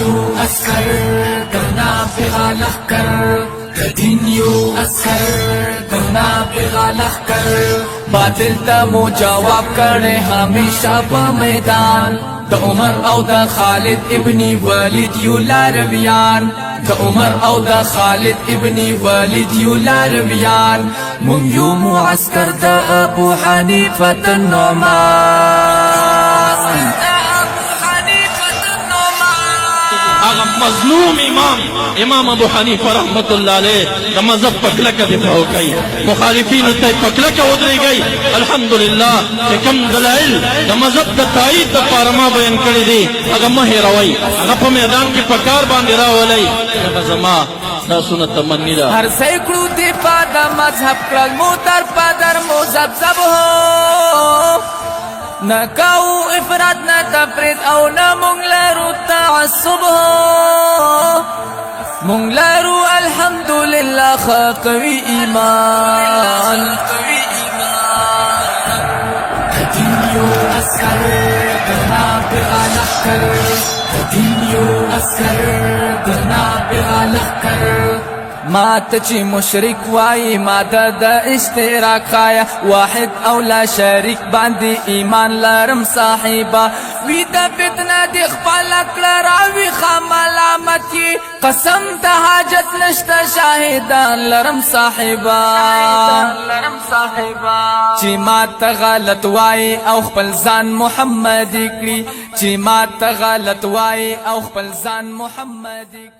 یو عسکر د نابغه لښکر، د دین یو عسکر د نابغه لښکر. باطل ته مو جواب کړي همیشه په میدان، د عمر او د خالد ابن ولید یو لارویان، د عمر او د خالد ابن ولید یو لارویان. مونږ یو معسکر د ابو حنیفه النعمان. هغه مظلوم امام، امام ابو حنیفه رحمت الله علیه، د مذهب په کلکه دفاع وکړي، مخالفینو ته په کلکه ودرېږي. الحمدلله چې کوم دلایل د مذهب د تایید لپاره ما بیان کړي دي، هغه مه هېروئ، هغه په میدان کې په کار باندې راولئ. هغه زما ستاسو نه تمني ده. هر څه کړو دفاع د مذهب، کړل مو در پدر مو زب زب هو، نه کاو افراط نه تفرید او نه مونږ لرو تعصب هو. مونږ لرو الحمدلله ښه قوي ایمان. د دین یو عسکر د نابغه لښکر، د دین یو عسکر د نابغه لښکر. ما ته چې مشرک وای، ما د اشتراک خایا، واحد او لا شریک باندې ایمان لرم صاحبہ. وی د فتنه د خپل کړه راوي خملامتی، قسم ته حاجت نشته، شاهدان لرم صاحبہ. لرم صاحبہ چې ما ته غلط وای او خپل ځان محمد کړي، چې ما ته غلط وای او خپل ځان محمد کړي.